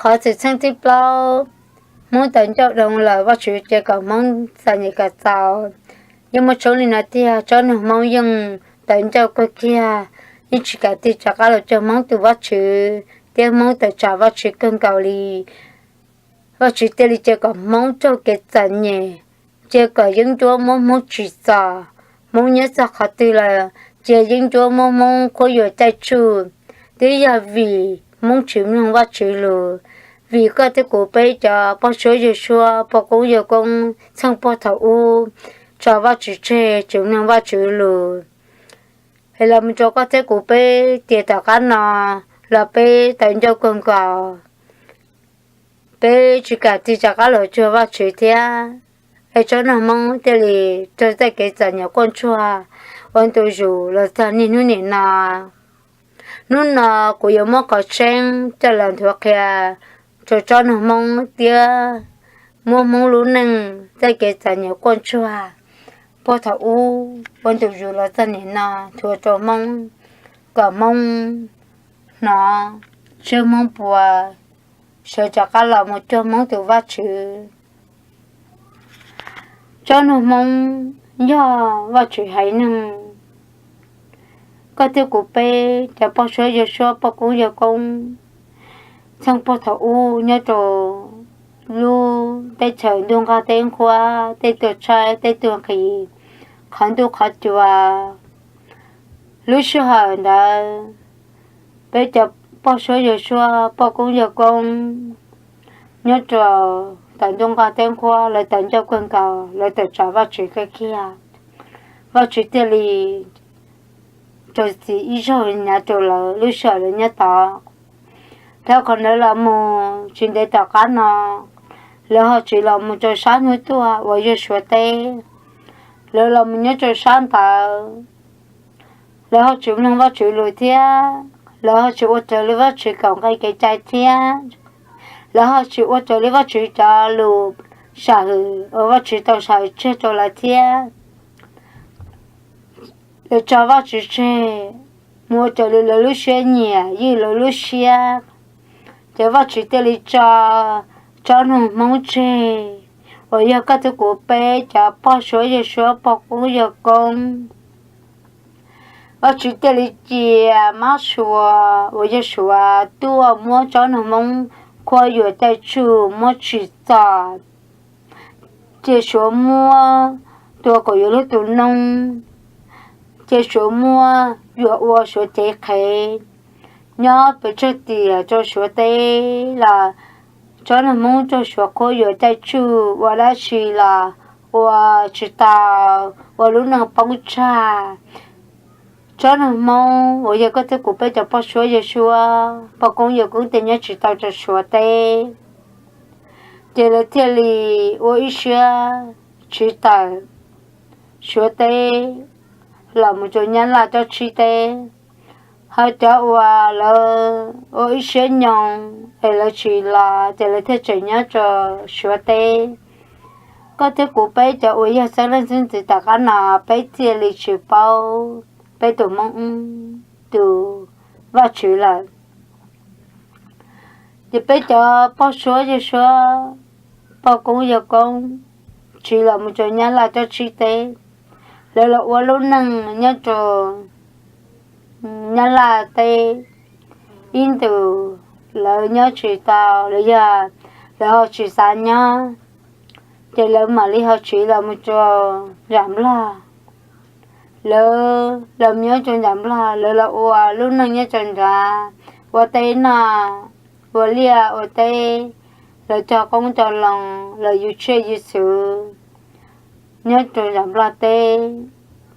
Qhov xwm txheej thib plaub, Hmoob tawv ncauj dhau lawm, Vajtswv cia kom Hmoob txom nyem kom txaus. Yeej muaj tshoob li no tiag, tsob noog Hmoob yeej tawv ncauj kawg kiag, yeej tsis kam tig rov qab los cuag Hmoob tus Vajtswv thiab Hmoob tawm tsam Vajtswv kawg nkaus li. Vajtswv thiaj li cia kom Hmoob raug kev txom nyem, cia kom yeeb ncuab muab Hmoob tsim txom. Hmoob nyob txog qhov twg los cia yeeb ncuab muab Hmoob khuab yuam caij tsuj. Twb yog vim Hmoob tsis mloog Vajtswv lus, vim koj thiab kuv peb cov poj suab yawg suab, poj koob yawg koob txheej puag thaum ub tso Vajtswv tseg, tsis mloog Vajtswv lus, es los mus rau koj thiab kuv peb tiam tom qab no los peb tawv ncauj kawg nkaus. Peb tsis kam tig rov qab los cuag Vajtswv thiab, es tsob noog Hmoob thiaj li raug txoj kev txom nyem quaj ntsuag ua ntu zus los txog niaj hnub nim no. Hnub no kuv yuav muab qhov tseeb coj los nthuav qhia rau tsob noog Hmoob thiab muab Hmoob lub neej txoj kev txom nyem quaj ntsuag puag thaum ub ua ntu zus los txog nim no nthuav rau Hmoob, kom Hmoob hnov, tswj Hmoob puas sawv rov qab los mus cuag Hmoob tus Vajtswv. Tsob noog Hmoob yog Vajtswv haiv neeg. Koj thiab kuv peb cov poj suab yawg suab, poj koob yawg koob txheej puag thaum ub nyob rau lub teb chaws ntuj nqog teb nqhuab, tej tuag tshaib tej tuag nqhis, qhov ntuj qhov cua. Lub sij hawm ntawd peb cov poj suab yawg suab, poj koob yawg koob nyob rau tom ntuj nqog teb nqhuab, lawv tawv ncauj kawg nkaus, lawv tawm tsam Vajtswv kawg kiag. Vajtswv thiaj li rau txim ib zaug hnyav rau lawv lub sij hawm lawv nyob tod. Dhau qhov ntawd los mus tsis ntev tom qab no, lawv ho tsiv los mus rau sab hnub tuaj uas yog Suav teb. Lawv los mus nyob rau sab ntawd, lawv ho tsis mloog Vajtswv lus thiab, lawv ho tsis ua raws li Vajtswv kaum nqe kev cai thiab, lawv ho tsis ua raws li Vajtswv cov lus sam hwm uas Vajtswv tau sam hwm tseg rau lawv thiab. Lawv tso Vajtswv tseg, mus ua raws li lawv lub siab nyiam ywj lawv lub siab, ces Vajtswv thiaj li tso tsob noog Hmoob tseg, uas yog koj thiab kuv peb cov poj suab yawg suab, poj koob yawg koob. Vajtswv thiaj li cia mab Suav uas yog Suav tuaj muab tsob noog Hmoob khuab yuam caij tsuj muab tsim txom, ces Suav muab tua kom yuav luag tus noob, ces Suav muab yuam ua Suav cev qhev. Nyob pes tsawg tiam rau Suav teb los tsob noog Hmoob raug Suav khuab yuam caij tsuj ua dab tsi los ua tsis tau, ua lub neej poob tsag. Tsob noog Hmoob uas yog koj thiab kuv peb cov poj suab yawg suab, poj koob yawg koob tej nyob tsis tau rau Suav teb, ces lawv thiaj li ua ib siab tsiv tawm Suav teb los mus rau Nyab Laj tsob tsib teb. Ho cov uas lawv ua ib siab nyoo es lawv tsis los ces lawv thiaj tseem nyob rau Suav teb. Koj thiab kuv peb cov uas yog xeeb leej xeeb ntxwv tom qab no peb thiaj li tsis paub peb tus Hmoob tus Vajtswv lawm. Ces peb cov poj suab yawg suab, poj koob yawg koob tsiv los mus rau Nyab Laj tsob tsib teb, lawv los ua lub neej nyob rau Nyab Laj teb ib ntus, lawv nyob tsis tau los yog lawv ho tsis xav nyob, ces lawv mam li ho tsiv los mus rau nram Nplog. Lawv los nyob rau nram Nplog, lawv los ua lub neej nyob rau nrad, ua teb noj, ua liaj ua teb, lawv cog qoob cog loo, lawv yug tsiaj yug txhu nyob rau nram Nplog teb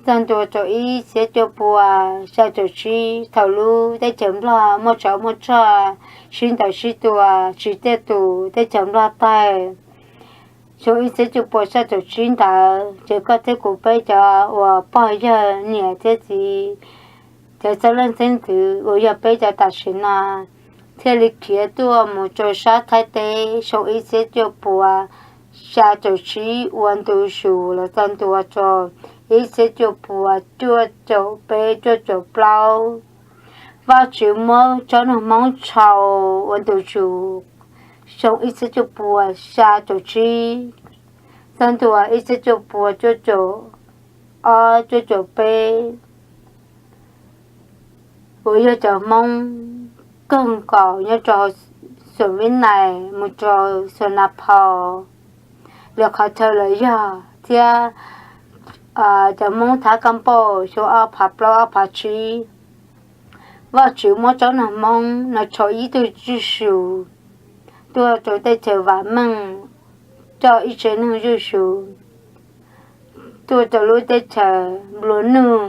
txog ntua rau ib txhiab cuaj pua xya caum tsib, thaum lub teb chaws Nplog muaj tsov muaj rog, sib ntaus sib tua, tsis tiaj tus, teb chaws Nplog tawg. Xyoo ib txhiab cuaj pua xya caum tsib ntawd ces koj thiab kuv peb cov uas pog yawg niam thiab txiv, cov xeeb leej xeeb ntxwv uas yog peb cov tam sim no thiaj li khiav tuaj mus rau sab Thaib teb xyoo ib txhiab cuaj pua xya caum tsib ua ntu zus los txog ntua rau ib txhiab cuaj pua cuaj caum peb cuaj caum plaub. Vajtswv muab tsob noog Hmoob tshau ua ntu zus xyoo ib txhiab cuaj puas xya caum tsib, txog ntua ib txhiab cuaj puas cuaj caum ob cuaj caum peb, uas yog cov Hmoob kawg nkaus nyob rau Xuam Vib Nais mus rau Xuam Nas Phau, lawv qhov chaw los yog thiab cov Hmoob thab kaj npauj xyoo ob phav plaub ob phav tsib. Vajtswv muab tsob nag Hmoob no tshau ib tug zuj zus tuaj rau teb chaws vam meej, coj ib tsev neeg zuj zus tuaj rau lub teb chaws nplua nuj.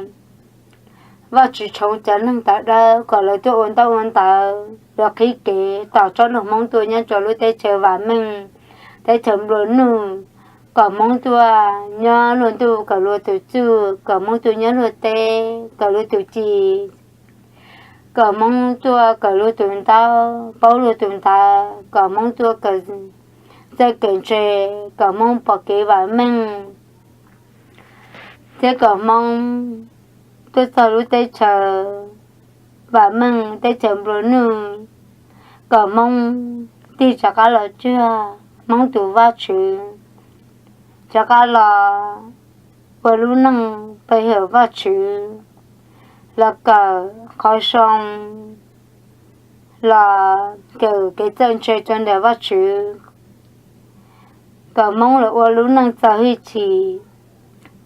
Vajtswv tshoov cov neeg tawv dawb kom lawv tuaj ua ntaub ua ntawv, lawv qhib kev tom tsob nag Hmoob tuaj nyob rau lub teb chaws vam meej, teb chaws nplua nuj, kom Hmoob tuaj nyob luag ntuj kawm luag tus txuj, kom Hmoob tuaj nyob luag teb kawm luag tus ci, kom Hmoob tuaj kawm luag tus ntaub paub luag tus ntawv, kom Hmoob tuaj kawm txawj kawm ntse, kom Hmoob pom kev vam meej, thiab kom Hmoob tuaj txog lub teb chaws vam meej, teb chaws nplua nuj, kom Hmoob tig rov qab los cuag Hmoob tus Vajtswv, rov qab los ua lub neej pe hawm Vajtswv, los kawm qhov zoo, los kawm kev txawj ntse rau ntawm Vajtswv, kom Hmoob los ua lub neej txo hwj chim,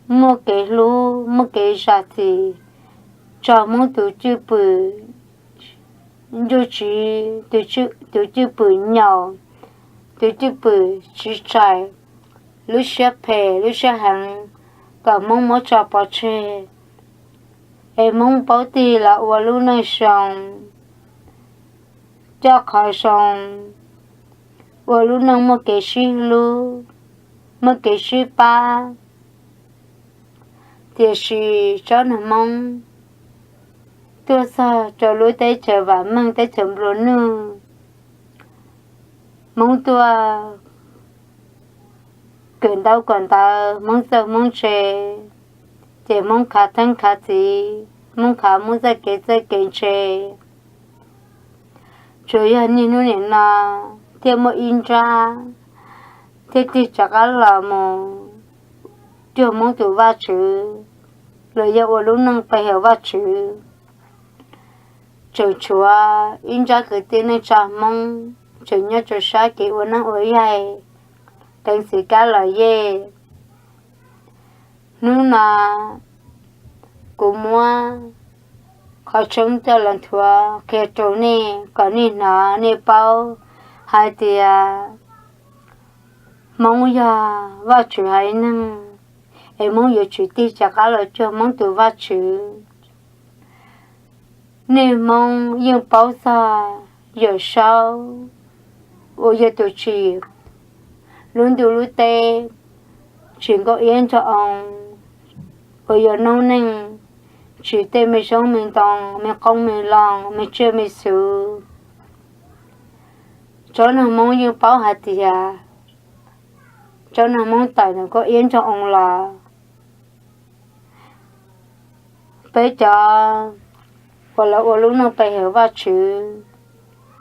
muaj kev hlub muaj kev zam txim rau Hmoob tus cwj pwm ntsuj tsiv, tus cwj pwm nyaum, tus cwj pwm tsiv tsaim, lub siab phem lub siab heev, kom Hmoob muab tso pov tseg, es Hmoob paub tig los ua lub neej zoo, coj qhov zoo, ua lub neej muaj kev sib hlub, muaj kev sib pab. Tiam sis tsob nag Hmoob tuaj txog rau lub teb chaws vam meej, teb chaws nplua nuj, Hmoob tuaj kawm ntaub kawm ntawv, Hmoob txawj Hmoob ntse, ces Hmoob khav theeb khav txiv, Hmoob khav Hmoob txoj kev txawj kev ntse. Tsuas yog niaj hnub nim no thiaj muaj ib nrab thiab tig rov qab los mus cuag Hmoob tus Vajtswv, los yog ua lub neej pe hawm Vajtswv. Tseem tshuav ib nrab kwv tij neej tsa Hmoob tseem nyob rau sab kev ua neeb ua yaig, teev txiv kab los yej. Hnub no kuv muab qhov tseeb coj los nthuav qhia rau nej kom nej hnov nej paub hais tias Hmoob yog Vajtswv haiv neeg, es Hmoob yuav tsum tig rov qab los cuag Hmoob tus Vajtswv. Nej Hmoob yeej paub txog Yawm Saub uas yog tus tsim lub ntuj lub teb, tsim nkauj iab nraug oo, uas yog noob neej, tsim tej me xyoob me ntoo, me qoob me loo, me tsiaj me txhu. Tsob nag Hmoob yeej paub hais tias tsob nag Hmoob tawm ntawm nkauj iab nraug oo los, peb cov uas lawv ua lub neej pe hawm Vajtswv,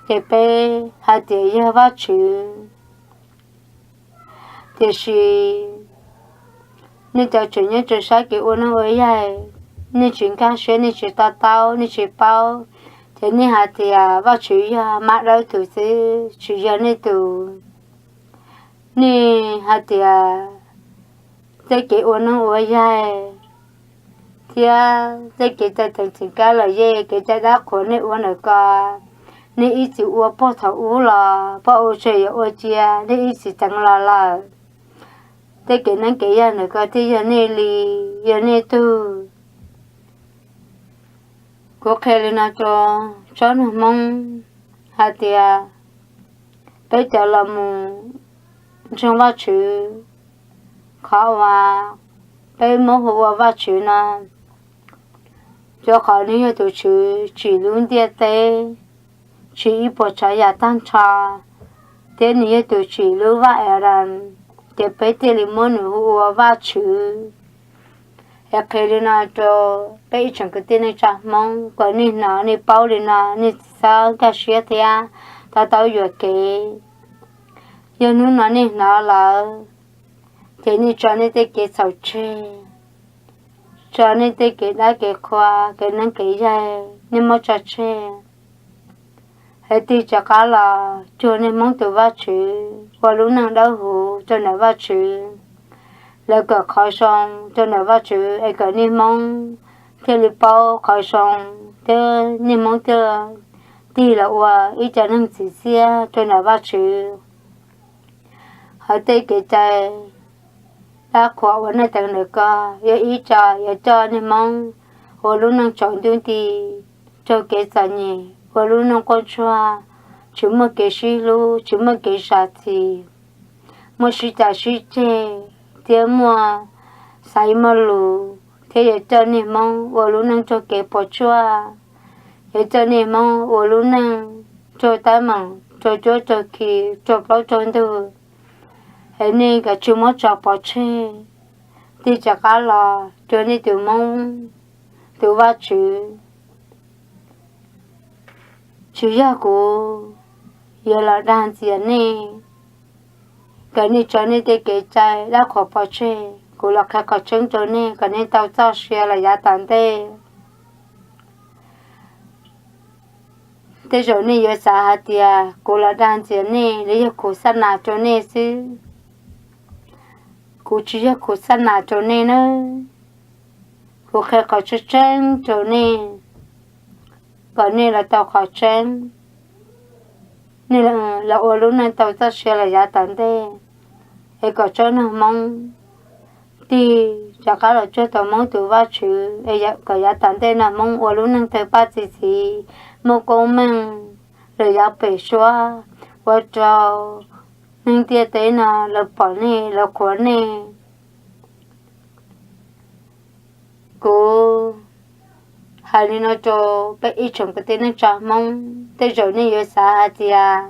ces peb hais tias yog Vajtswv. Tiam sis nej cov tseem nyob rau sab kev ua neeb ua yaig, nej tsis nkag siab, nej tsis to taub, nej tsis paub, ces nej hais tias Vajtswv yog mab dawb tus xwb, tsis yog nej tus. Nej hais tias tej kev ua neeb ua yaig thiab tej kev cai teev txiv kab los yej, kev cai dab qhuas nej ua ntawm ko, nej ib txwm ua puag thaum ub los, puag ua tseg yuav ua cia, nej ib txwm teev los lawm. Tej kev neeb kev yaig ntawm ko thiaj yog nej li, yog nej tug. Kuv qhia li no rau tsob nag Hmoob hais tias peb cov los mus ntseeg Vajtswv, qhov uas peb muab hu ua Vajtswv no, rau qhov nws yog tus Tswv tsim lub ntiaj teb, tsim ib puas tsav yam tag nrho, thiab nws yog tus tsim lub vaj Adas, ces peb thiaj li muab nws hu ua Vajtswv. Es qhia li no rau peb ib tsoom kwv tij neej tsa Hmoob kom nej hnov nej paub li no, nej txhob nkag siab thiab to taub yuam kev. Yog hnub no nej hnov lawm, ces nej tso nej tej kev txhaum tseg, tso nej tej kev dab kev qhua, kev neeb kev yaig, nej muab tso tseg. Hais tias rov qab los cuag niaj Hmoob tus Vajtswv, ua lub neej dawb huv rau ntawm Vajtswv, lawv kom qhov zoo rau ntawm Vajtswv es kom niaj Hmoob thiaj li paub qhov zoo, thiab niaj Hmoob thiaj tig los ua ib co neeg txiv txiaj rau ntawm Vajtswv. Hais tej kev cai dab qhuas uas nej teev ntawm ko, yog ib co yuav coj niaj Hmoob ua lub neej tsaus ntuj nti, raug kev txom nyem, ua lub neej quaj ntsuag, tsis muaj kev sib hlub, tsis muaj kev zam txim, muaj sib cav sib ceg, thiab muaj xaiv muaj lus, thiab yuav coj niaj Hmoob ua lub neej raug kev puas tsuaj, yuav coj niaj Hmoob ua lub neej raug teeb meem, raug cuab raug khi, raug plaub raug ntug, es nej kav tsij muab tso pov tseg, tig rov qab los cuag nej tus Hmoob tus Vajtswv. Tsis yog kuv yuav los dag ntxias nej, kom nej tso nej tej kev cai dab qhuas pov tseg. Kuv los qhia qhov tseeb rau nej kom nej tau txoj sia los yav tom ntej. Tej zaum nej yuav xav hais tias kuv los dag ntxias nej los yog kuv xab nas rau nej xwb. Kuv tsis yog kuv xab nas rau nej nawb. Kuv qhia qhov tseeb tseeb rau nej, kom nej los tau qhov tseeb, nej los ua lub neej tau txoj sia los yav tom ntej, es kom tsob neeg Hmoob tig rov qab los cuag tau Hmoob tus Vajtswv, es kom yav tom ntej no Hmoob ua lub neej tawg paj txi txiv, muaj koob meej, lawv yuav pem suab, ua rau neeg ntiaj teb no lawv pom nej, lawv qhuas nej. Kuv hais li no rau peb ib tsoom kwv tij neej tsa Hmoob, tej zaum nej yuav xav hais tias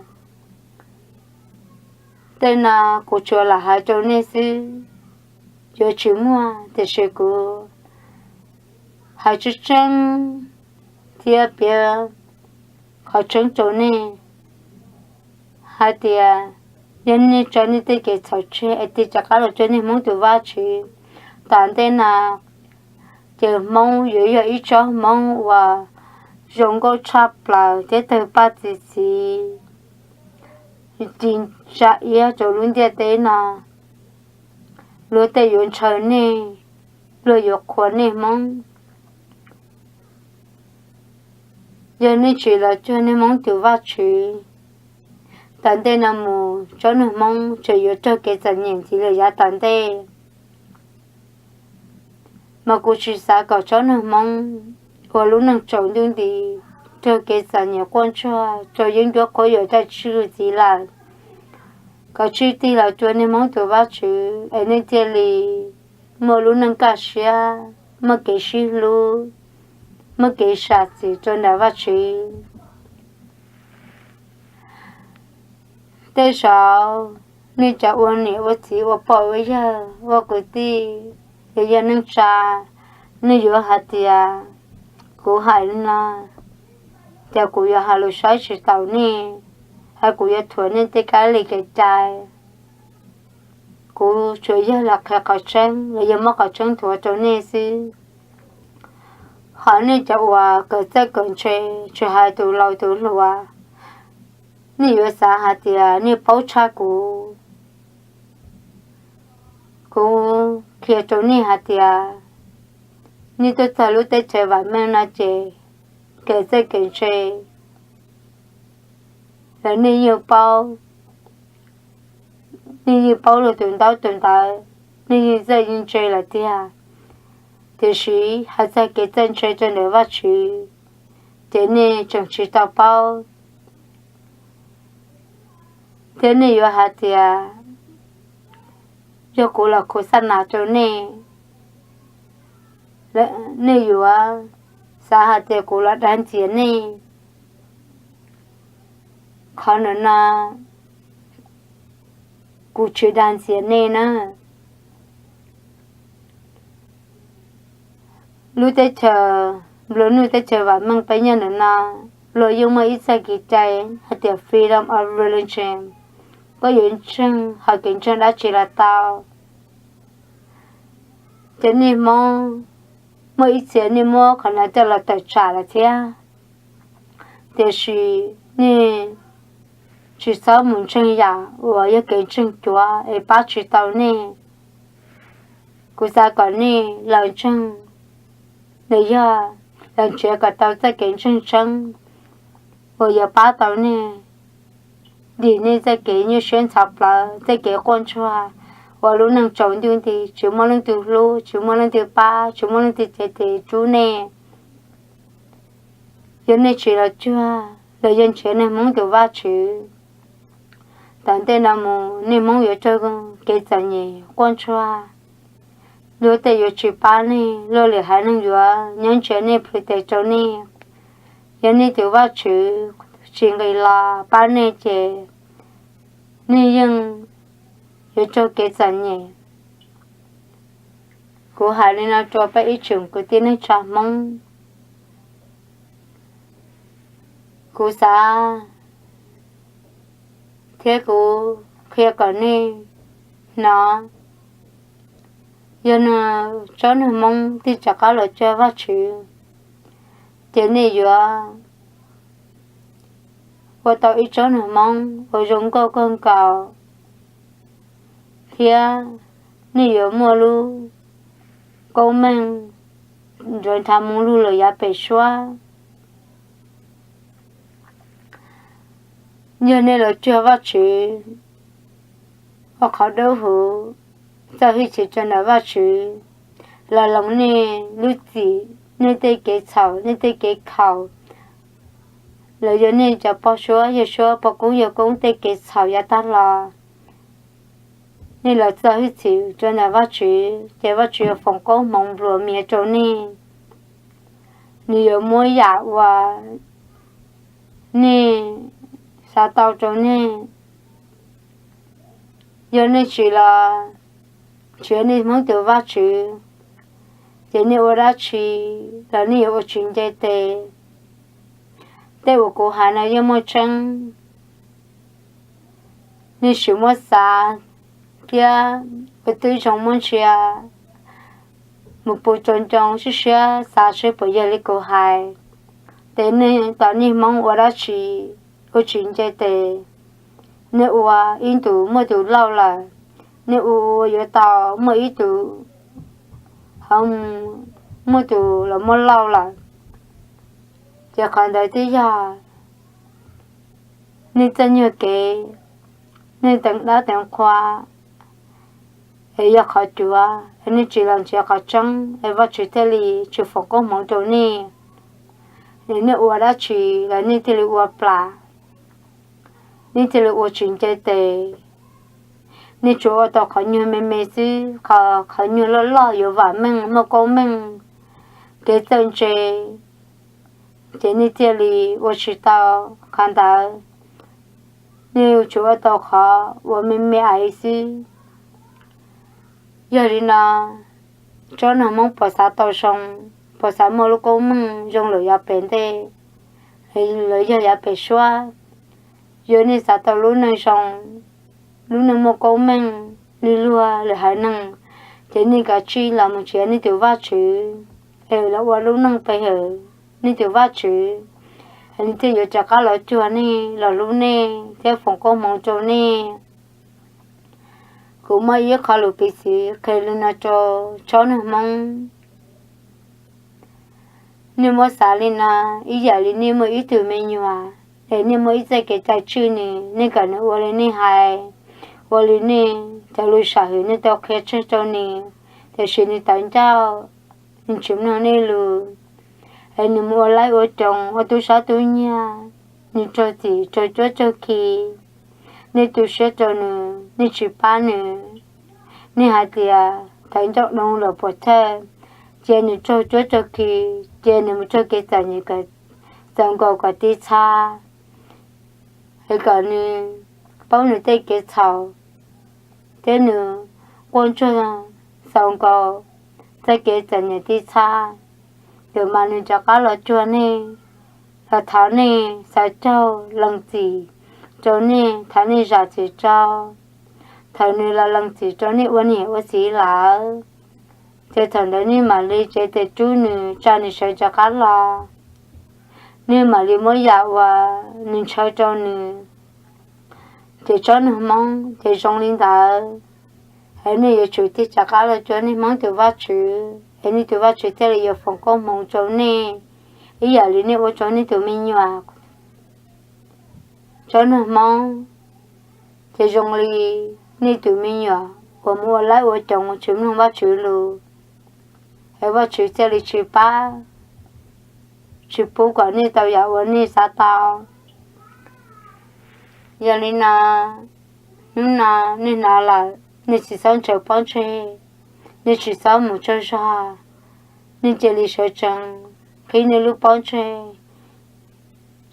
tej no kuv tsuas lam hais rau nej xwb, yuav tsis muaj, tiam sis kuv hais tseeb tseeb thiab piav qhov tseeb rau nej hais tias yog nej tso nej tej kev txhaum tseg es tig rov qab los cuag niaj Hmoob tus Vajtswv, tom ntej no ces Hmoob yuav yog ib tsob Hmoob uas zoo nkauj tshaj plaws thiab tawg paj txi txiv, ris ntsa iab rau lub ntiaj teb no. Luag tej yuav ntshaw nej, luag yuav qhuas nej Hmoob. Yog nej tsis los cuag niaj Hmoob tus Vajtswv, tom ntej no mus tsob neeg Hmoob tseem yuav raug kev txom nyem ntxiv lawm yav tom ntej. Mas kuv tsis xav kom tsob neeg Hmoob ua lub neej tsaus ntuj nti, raug kev txom nyem quaj ntsuag, raug yeeb ncuab quab yuam caj tswj txiv lawm. Koj tsij tig los cuag niaj Hmoob tus Vajtswv es nej thiaj li muaj lub neej kaj siab, muaj kev sib hlub, muaj kev zam txim rau ntawm Vajtswv. Tej zaum nej cov ua niam ua txiv ua pog ua yawg ua kwv tij, yog yog neej tsa, nej yuav hais tias kuv hais li no ces kuv yuav hais lus saib tsis taus nej, hais kuv yuav thuam nej tej kab li kev cai. Kuv tsuas yog los qhia qhov tseeb los yog muab qhov tseeb thuav rau nej xwb. Hos nej cov uas kawm txawj kawm ntse, tsis hais tus laus tus hluas, nej yuav xav hais tias nej paub tshaj kuv. Kuv qhia rau nej hais tias nej tuaj txog lub teb chaws vam meej no ces kawm txawj kawm ntse lawm nej yeej paub, nej yeej paub luag tus ntaub tus ntawv, nej yeej txawj yeej ntse lawm tiag. Tiam sis hais txog kev txawj ntse rau ntawm Vajtswv ces nej tseem tsis tau paub. Thiab nej yuav hais tias yog kuv los khuv xab nas rau nej, nej yuav xav hais tias kuv los dag ntxias nej. Qhov ntawm no kuv tsis dag ntxias nej na. Lub teb chaws nplua nuj, teb chaws vam meej peb nyob ntawm no, luag yeej muaj ib txoj kev cai hais tias freedom of religion, koj yuav ntseeg hais kev ntseeg dab tsi los tau. Ces niaj Hmoob muaj ib txhia niaj muab qhov no coj los tawm tsam lawm thiab. Tiam sis nej tsis txhob mus ntseeg yam uas yog kev ntseeg cuav es pab tsis tau nej. Kuv xav kom nej los ntseeg, los yog los nrhiav kom tau txoj kev ntseeg tseeb uas yuav pab tau nej dim nej txoj kev nyuaj siab ntxhov plawv, txoj kev quaj ntsuag, ua lub neej tsaus ntuj nti, tsis muaj leej twg hlub, tsis muaj leej twg pab, tsis muaj leej twg cev tes rub nej. Yog nej tsis los cuag los yog nrhiav niaj Hmoob tus Vajtswv, tom ntej no mus niaj Hmoob yuav raug kev txom nyem quaj ntsuag. Luag tej yuav tsis pab nej, luag lwm haiv neeg yuav nyob ntsia nej plhws tes rau nej. Yog nej tus Vajtswv tsis nqis los pab nej ces nej yeej yuav raug kev txom nyem. Kuv hais li no rau peb ib tsoom kwv tij neej tsa Hmoob. Kuv xav thiab kuv qhia kom nej hnov, yog tsob niag Hmoob twb rov qab los cuag Vajtswv, ces nej yuav ua tau ib tsob niag Hmoob uas zoo nkauj kawg nkaus, thiab nej yuav muaj lub koob meej nrov nrhav mus lug lawm yav pem suab. Yog nej los cuag Vajtswv, ua qhov dawb huv, txo hwj chim rau ntawm Vajtswv, los loos nej lub txim, nej tej kev txhaum, nej tej kev khaum, los yog nej cov poj suab yawg suab, poj koob yawg koob tej kev txhaum yav tag los, nej los txo hwj chim rau ntawm Vajtswv ces Vajtswv yuav foom koob hmoov nplua mias rau nej. Nws yuav muab yam uas nej xav tau rau nej. Yog nej tsis los nrhiav niaj Hmoob tus Vajtswv, ces nej ua dab tsi los nej yuav ua tsis nce tes. Tej uas kuv hais no yeej muaj tseeb. Nej sim muab xav thiab ua tib zoo muab ntsia mus puv tsoom ncoo sib siab xav seb puas yog li kuv hais. Ces nej tom niaj Hmoob ua dab tsi ua tsis nce tes, nej ua ib ntus muaj tus lauj lawm, nej ua ua yuav tau muaj ib ntus ho muaj tus los muaj lauj lawm. Ces qhov ntawd twb yog nej txoj nyuag kev, nej teev dab teev qhua, es yog qhov cuav es nej tsis los nrhiav qhov tseeb es Vajtswv thiaj li tsis foom koob hmoov rau nej. Es nej ua dab tsi los nej thiaj li ua plam, nej thiaj li ua tsis nce tes. Nej tsuas ua tau qhov nyuag me me xwb, qhov, qhov nyuag loj loj yuav vam meej muaj koob meej, kev txawj ntse, ces nej thiaj li ua tsis tau qhov ntawd. Nej tsuas ua tau qhov uas me me ais xwb. Yog li no, tsob niag Hmoob puas xav tau zoo, puas xav muaj lub koob meej zoo lawm yav pem ntej, los yog yav pem suab? Yog nej xav tau lub neej zoo, lub neej muaj koob meej li luag lwm haiv neeg, ces nej kav tsij los mus nrhiav nej tus Vajtswv, es los ua lub neej pe hawm nej tus Vajtswv, nws thiaj yuav rov qab los cuag nej, los hlub nej thiab foom koob hmoov rau nej. Kuv muaj ib qho lus piv txwv qhia li no rau tsob niag Hmoob. Nej muab xav li no, ib yam li nej muaj ib tug me nyuam, es nej muaj ib txoj kev cai tswj nws, nej kom nws ua li nej hais, ua li nej cov lus sam hwm nej tau qhia tseg rau nws, tiam sis nws tawv ncauj, nws tsis mloog nej lus, es nws mus ua laib ua coos ua tub sab tub nyiag, nws raug txim raug cuab raug khi. Nej tu siab rau nws, nej tsis pab nws, nej hais tias tawv ncauj doo lawm puas thawj, cia nws raug cuab raug khi, cia nws mus raug kev txom nyem, txaus nkaus kom tiv txha, es kom nws paub nws tej kev txhaum, thiab nws quaj ntsuag txaus nkaus txoj kev txom nyem tiv txha, tus mas nws rov qab los cuag nej, los thov nej xav caug lees txim, rau nej, thov nej zam txim rau. Thaum nws los lees txim rau nej ua niam ua txiv lawm, ces thaum ntawd nej mam li cev tes rub nws, tsa nws sawv rov qab los. Nej mam li muab yam uas nws ntshaw rau nws. Ces tsob neeg Hmoob ces zoo li ntawd, es nej yuav tsum tig rov qab los cuag nej Hmoob tus Vajtswv, es nej tus Vajtswv thiaj li yuav foom koob hmoov rau nej ib yam li nej ua rau nej tus me nyuam. Tsob neeg Hmoob ces zoo li nej tus me nyuam uas mus ua laib ua coos tsis mloog Vajtswv lus, es Vajtswv thiaj li tsis pab, tsis pub kom nej tau yam uas nej xav tau. Yog li no, hnub no nej hnov lawm, nej tsis txhob ntshaw pob ntseg, nej tsis txhob mus tsaug zog, nej cia li sawv tsees, qhib nej lub pob ntseg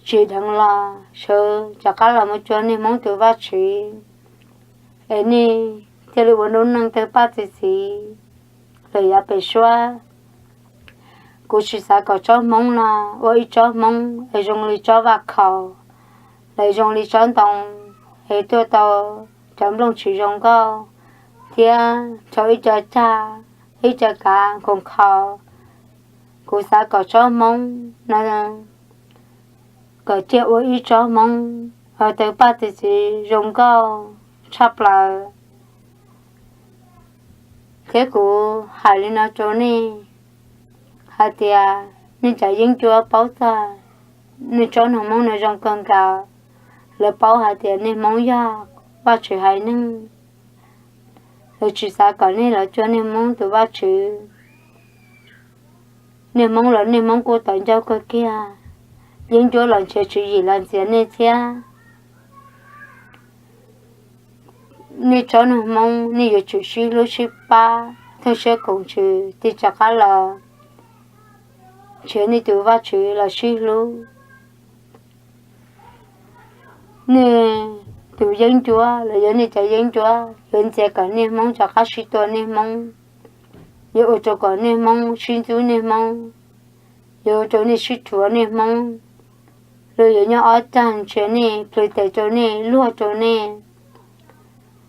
tsis dheev los sawv rov qab los mus cuag nej Hmoob tus Vajtswv, es nej thiaj li ua lub neej tawg paj txi txiv lawm yav pem suab. Kuv tsis xav kom tsob Hmoob no ua ib tsob Hmoob es zoo li tsob vaj khaum, los zoo li tsob ntoo es tuaj tau cov nplooj tsis zoo nkauj, thiab rau ib co cag, ib co kav khoom khaus. Kuv xav kom tsob Hmoob no kom ciaj ua ib tsob Hmoob tawg paj txi txiv zoo nkauj tshaj plaws. Thiab kuv hais li no rau nej hais tias nej cov yeeb ncuab paub txog nej tsob neeg Hmoob no zoo kawg nkaus. Lawv paub hais tias nej Hmoob yog Vajtswv haiv neeg. Lawv tsis xav kom nej los cuag nej Hmoob tus Vajtswv. Nej Hmoob los nej Hmoob kuj tawv ncauj kawg kiag, yeeb ncuab los nrhiav tswv yim los ntxias nej thiab. Nej tsob neeg Hmoob nej yuav tsum sib hlub sib pab, thawj siab koom ntsws tig rov qab los nrhiav nej tus Vajtswv los sib hlub. Nej tus yeeb ncuab los yog nej cov yeeb ncuab yuav ntxias kom nej Hmoob rov qab sib tua nej Hmoob, yuav ua rau kom nej Hmoob sib ntxub nej Hmoob, yuav ua rau nej sib rhuav nej Hmoob, los yuav nyob ob cag nrhiav nej plhws tes rau nej, luag rau nej.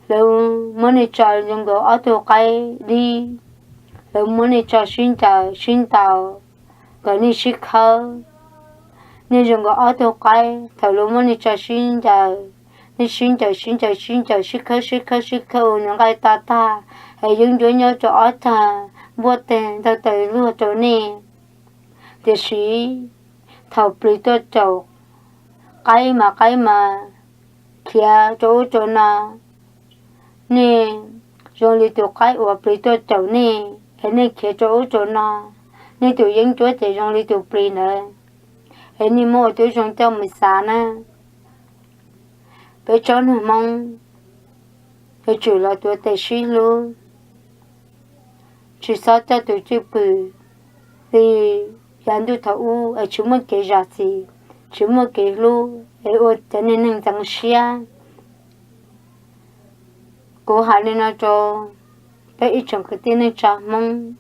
Lawv muab nej tso zoo nkaus ob tug qaib dib, lawv muab nej tso sib ncaws sib ntaus kom nej sib khawb. Nej zoo nkaus ob tug qaib, thaum lawv muab nej tso sib ncaws, nej sib ncaws sib ncaws sib ncaws sib khawb sib khawb sib khawb ua nws nqaij to tag, es yeeb ncuab nyob rau ob cag npuaj teg ntawg taw luag rau nej. Tiam sis thaum plis tuaj caum qaib mas qaib mas khiav rau ub rau no. Nej zoo li tus qaib uas plis tuaj caum nej es nej khiav rau ub rau no. Nej tus yeeb ncuab ces zoo li tus plis ntawd, es nej muab ua tib zoo coj mus xav na. Peb tsob neeg Hmoob yuav tsum los tuav tes sib hlub, tsis txhob coj tus cwj pwm li yav ntuj thaum ub es tsis muaj kev zam txim, tsis muaj kev hlub es ua cov niag neeg ntxeev siab. Kuv hais li no rau peb ib tsoom kwv tij neej tsa Hmoob,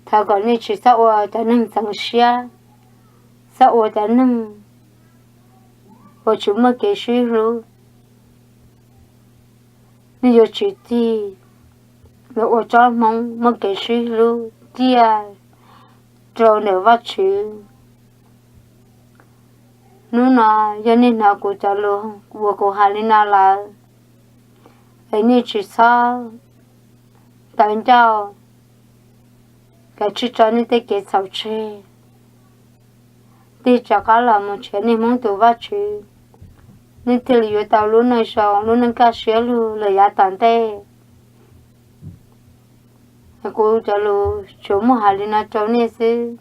thov kom nej tsis txhob ua cov neeg ntxeev siab, txhob ua cov neeg uas tsis muaj kev sib hlub. Nej yuav tsum tig los ua tsob Hmoob muaj kev sib hlub ciaj rau ntawm Vajtswv. Hnub no yog nej hnov kuv cov lus uas kuv hais li no lawm, es nej tsis txhob tawv ncauj, kav tsij tso nej tej kev txhaum tseg, tig rov qab los mus nrhiav nej Hmoob tus Vajtswv, nej thiaj li yuav tau lub neej zoo, lub neej kaj siab lug lawm yav tom ntej. Kuv cov lus tsuas muaj hais li no rau nej xwb.